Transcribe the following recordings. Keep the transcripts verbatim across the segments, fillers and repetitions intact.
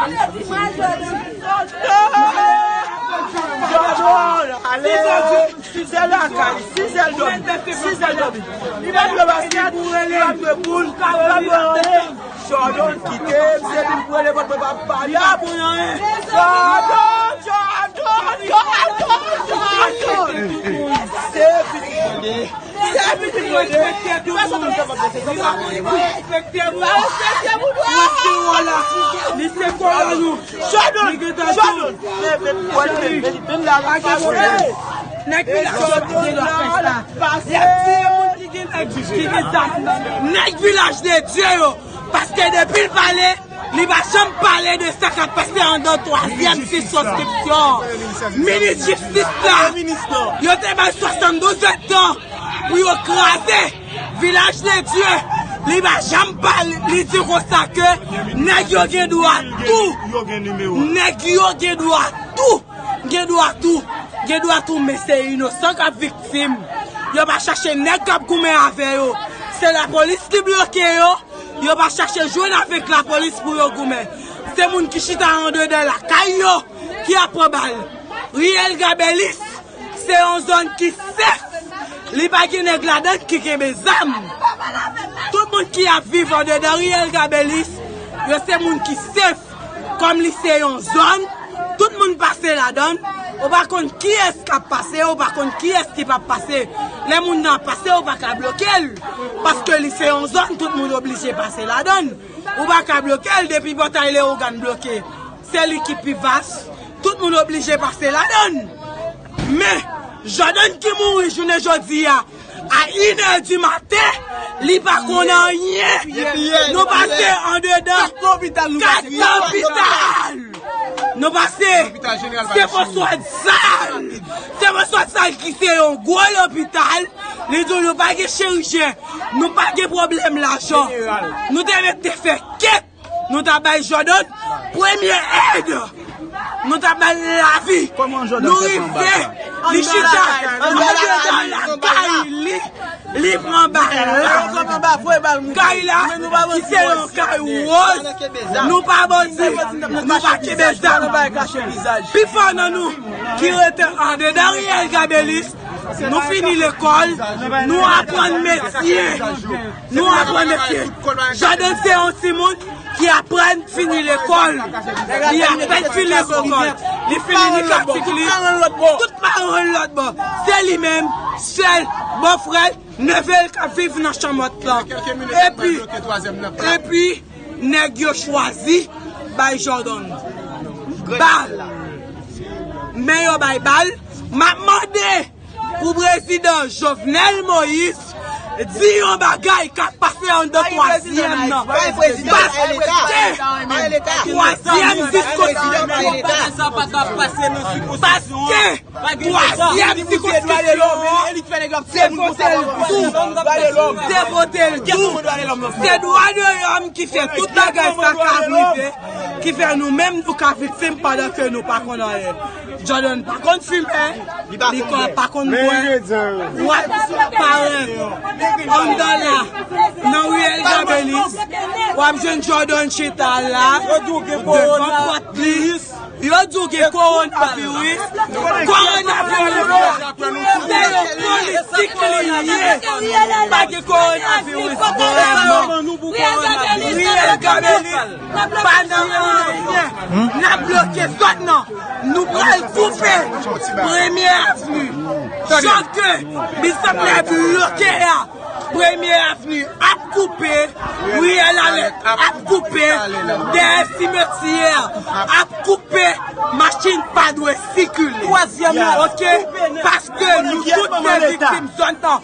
Depi vandredi, mwen jwenn. Jòdon, ale! Sizè lakay, sizè l dòmi, sizè l dòmi. Li pa dwe basket, li pa dwe boul, li pa dwe anyen. Jòdon kite m, se li m pou rele, mwen pa pale. Jòdon, Jòdon, Jòdon, Jòdon. Se pitit mwen ye. Se pitit mwen ye. Pèsonn pa kapab fè sa. Respekte moun. Respekte moun. Li se kolon nou. Jòdon! Jòdon! Vin la, vin la. Nèg vilaj yo pa gen dwa fè sa. Y ap tiye moun ki gen nèg, ki gen zam. Nèg vilaj de Dye yo. Paske depi l pale, li pa janm pale de sa k ap pase anndan twazyèm sikonskripsyon. Minis jistis la, yo te bay swasanndouz èdtan pou yo kraze vilaj de Dye. Li pa janm pale, li di konsa ke nèg yo gen dwa tou. Nèg yo gen dwa tou. Gen dwa tou. Gen dwa tou, men se inosan k ap viktim. Yo pa chache nèg k ap goumen avè yo. Se lapolis ki bloke yo. Yo pa chache jwenn avèk lapolis pou yo goumen. Se moun ki chita andedan lakay yo ki ap pran bal. Riyèl Gabelis, se yon zòn ki sèf. Li pa gen nèg ladan ki kenbe zam. Tout moun ki ap viv andedan Riyèl Gabelis, yo se moun ki sèf. Kòm li se yon zòn, tout moun pase ladan l. Ou pa konn kiyès k ap pase, ou pa konn kiyès ki p ap pase. Lè moun nan ap pase, ou pa ka bloke l. Paske li se yon zòn, tout moun oblije pase ladan l. Ou pa ka bloke l, depi pòtay Leyogàn bloke. Se li ki pi vas. Tout moun oblije pase ladan l. Men, Jòdon ki mouri jounen jodi a, a inè di maten, li pa konn anyen. Nou pase andedan kat lopital. Nou pase. Se François Dessalles. Se François Dessalles ki se yon gwo lopital. Li di w nou pa gen chirijyen. Nou pa gen pwoblèm lajan. Nou te mete fè kèt. Nou ta bay Jòdon premye èd. Nou ta bay lavi. Nou rive, li chita andedan lakay li, li pran bal la. Kay la, ki se yon kay wòz, nou pa bandi, nou pa kenbe zam. Pifò nan nou ki rete andedan Riyèl Gabelis, nou fini lekòl, nou aprann metye. Nou aprann metye. Jòdon se yon timoun ki apèn fini lekòl. Li apèn fini lekòl. Li fini li ka figi li. Tout paran l lòt bò. Se li menm, sèl, bòfrè l, neve l k ap viv nan chanm wòt lan. Epi, epi, nèg yo chwazi bay Jòdon bal. Men yo bay bal. M ap mande pou prezidan Jovenel Moïse di yon bagay k ap pase anndan twazyèm nan. Paske twazyèm sikonskripsyon, paske twazyèm sikonskripsyon, se vote l tou, se vote l tou. Se dwa de lòm ki fè tout bagay sa ka rive, ki fè nou menm nou ka viktim pandan ke nou pa konn anyen. Jòdon pa konn fimen, li pa konn bwè. W ap parèt anndan la, nan riyèl Gabelis, w ap jwenn Jòdon chita la, devan pòt li. Yo di w gen kowonaviris. Kowonaviris la, se yon politik li ye. Pa gen kowonaviris vrèman. Riyèl Gabelis pa nan anyen. N ap bloke zòn nan. Nou pral koupe Premye Avni. Jan ke Bisap la bloke a. Premye Avni ap koupe, Riyèl Alèt ap koupe, dèyè simetyè ap koupe, machin pa dwe sikile. Twazyèm nan ap koupe nèt. Oke? Paske nou tout se viktim zòn nan.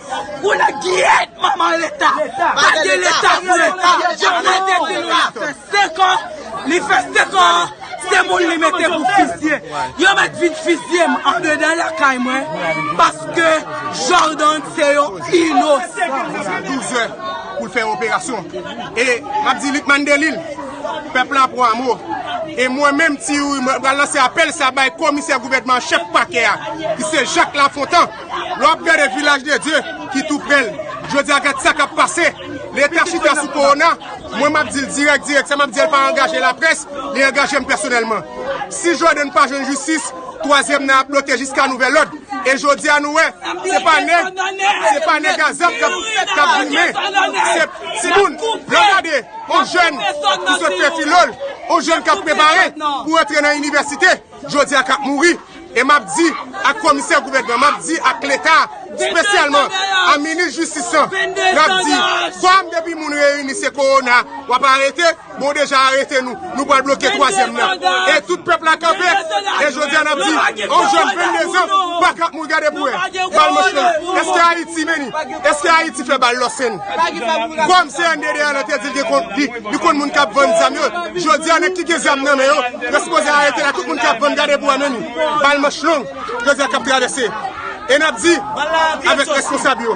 Ou nan gyèt manman Leta. Pa gen Leta vre. Jan mwen te di nou la fè senk an, li fè senk an, se moun li mete pou fizye. Yo mèt vin fizye m andedan lakay mwen, paske Jordan se yon inosan. Douz è pou l fè operasyon. E m ap di Lucmane Delille, pèp la pran mo. E mwen menm, Ti Youri, mwen pral lanse apèl sa bay komisè gouvènman, chèf pakè a, ki se Jacques Lafontant. Lè w ap gade Vilaj de Dye ki tou prè l, jodi a, gad sa k ap pase. Leta chita sou kowona. Mwen, m ap di l dirèk, dirèk, sa m ap di l pa angaje laprès, li angaje m pèsonèlman. Si Jordan pa jwenn jistis, twazyèm nan ap bloke jiska nouvèl òd. E jodi a, nou wè, se pa nèg, se pa nèg a zam k ap, k ap goumen. Se timoun, lè w gade yon jèn ki sot fè filo l, yon jèn k ap prepare pou rantre nan inivèsite, jodi a k ap mouri. E m ap di ak komisè gouvènman, m ap di ak Leta, espesyalman a minis jistis lan, n ap di, kòm depi moun reyini se kowona w ap arete, bon, deja arete nou, nou pral bloke twazyèm nan. E tout pèp la kanpe, e jodi a n ap di, yon jèn venndezan pa ka ap mouri, gade pou wè, bal manch long. Èske Ayiti, men ni? Èske Ayiti fè bal lòsen? Kòm C N D D A lan te di l gen kont li, li konn moun k ap vann zam yo. Jodi a, nèg ki gen zam nan men yo, yo sipoze arete la. Tout moun k ap vann, gade pou wè, men ni. Bal manch long, jodi a k ap travèse. E n ap di, avèk responsab yo,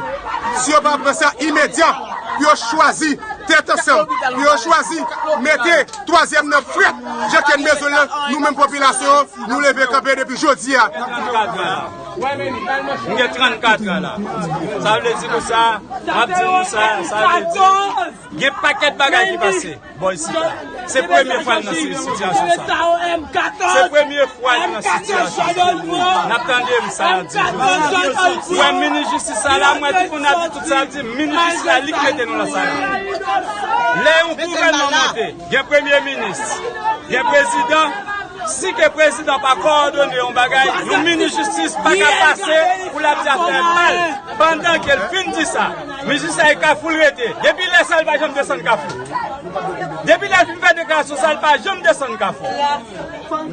si yo pa pran sa imedya, pou yo chwazi tèt ansanm, pou yo chwazi mete twazyèm nan frèt, jan ke n bezwen l lan, nou menm popilasyon, nou leve kanpe depi jodi a. M gen trannkat an la. Sa vle di konsa, m ap di nou sa, sa vle di, gen pakèt bagay ki pase bò isit la. Se premye fwa n nan si-, sitiyasyon sa. Se premye fwa n nan sitiyasyon sa. N ap tande m sa n ap di jodi a. Ou wè minis jistis sa la, mwen tout moun ap di tout sa, ap di minis jistis la, li k mete nou nan sa la. Lè yon gouvènman monte, gen premye minis, gen prezidan, si ke prezidan pa kowòdone yon bagay, yon minis jistis pa ka pase pou l ap di afè mal. Pandan ke l fin di sa, minis jistis la e Kafou l rete. Depi lè sa, l pa janm desann Kafou. Depi lè l fin fè deklarasyon sa, l pa janm desann Kafou.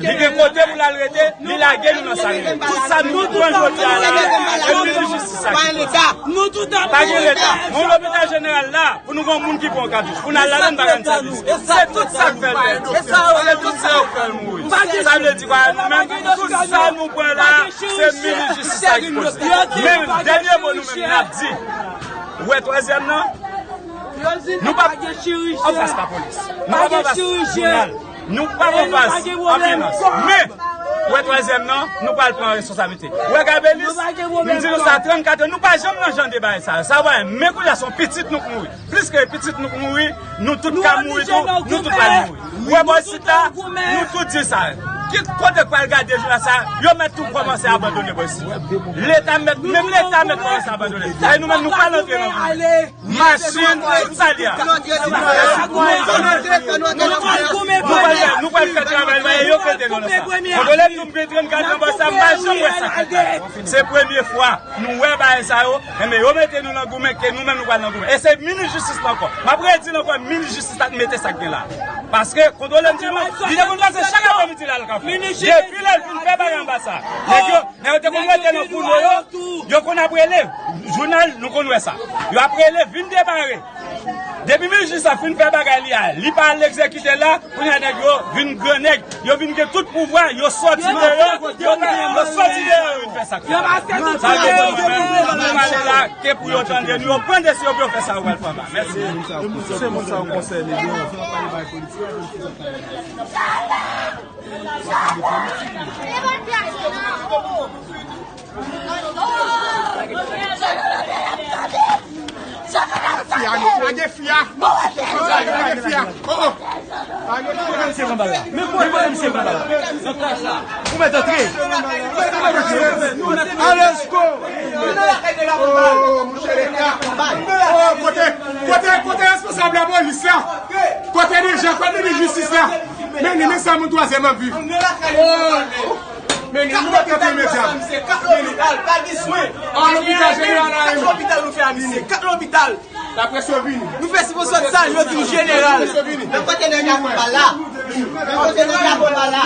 Li gen kote pou l al rete, li lage nou nan sa li ye. Tout sa nou pran jodi a la, e minis jistis sa ki pran. Pa gen Leta. Yon lopital jeneral la, pou nou gen yon moun ki pran katouch, pou n al ladan n pa ka n sèvis. Se tout sa k fè l fè. Se tout sa k fè l mouri. Sa vle di kwa, nou menm, tout sa nou pran la, se minis jistis sa ki poze. Men dènye mo nou menm n ap di, ou wè twazyèm nan, nou p ap anfas lapolis. Nou p ap anfas tribinal. Nou p ap anfas anbilans. Men, ou wè twazyèm nan, nou pral pran responsablite. Ou wè Gabelis, m di nou sa trannkat an, nou pa janm nan jan de bagay sa. Sa wè, men kounye a se yon pitit nou k mouri. Plis ke pitit nou k mouri, nou tout ka mouri tou, nou tout pral mouri. Ou wè bò isit la, nou tout di sa. Kit kote k pral gade jou la sa, yo mèt tou kòmanse abandone bò isit la. Leta mèt, menm Leta mèt kòmanse abandone. E nou menm, nou pa antre nan goumen. Machin, tout sa li a. Nou pral fè, nou pral fè travay la, e yo k mete nou nan sa. Kondole tou, m gen trannkat an bò sa, m pa janm wè sa k fèt. Se premye fwa nou wè bagay sa yo, enben yo mete nou nan goumen, ke nou menm nou pral nan goumen. E se minis jistis la ankò. M ap redi l ankò, minis jistis la k mete sa k gen la. Paske, kondole m di nou, li te konn pase chak aprèmidi la al Kafou. Depi lè l fin fè bagay anba sa, nèg yo, nèg yo te konn rete nan founo yo, yo konn ap rele, jounal, nou konn wè sa. Yo ap rele, vin debare. Depi minis jistis la fin fè bagay li a, li pa al egzekite la, kounye a nèg yo vin gran nèg, yo vin gen tout pouvwa, yo sòti deyò, yo, yo sòti deyò, yo vin fè sa k fèt. Sa vle di nou menm, nou pale la, ke pou yo tande nou, yo pran desizyon pou yo fè sa yo pral fè anba. Mèsi. Se moun sa yo konsène, yo. Fi a, nou lage fi a. Lage fi a. Oh, oh. Men kote misye pran bal la? Men kote misye pran bal la? Nan klas la. Ou mèt antre. Alesko. Oh, monchè Leta. Oh, kote, kote, kote responsab lapolis la? Kote deja, kote minis jistis la? Men li, men sa moun twazyèm ap viv. Oh. Men li, nou mèt antre imedya. An lopital jeneral la, kat lopital nou fè a misye, kat lopital. Laprès yo vini. Nou fè sipozisyon sa, yo di jeneral. Nan kote nèg la konba la. Nan kote nèg la konba la.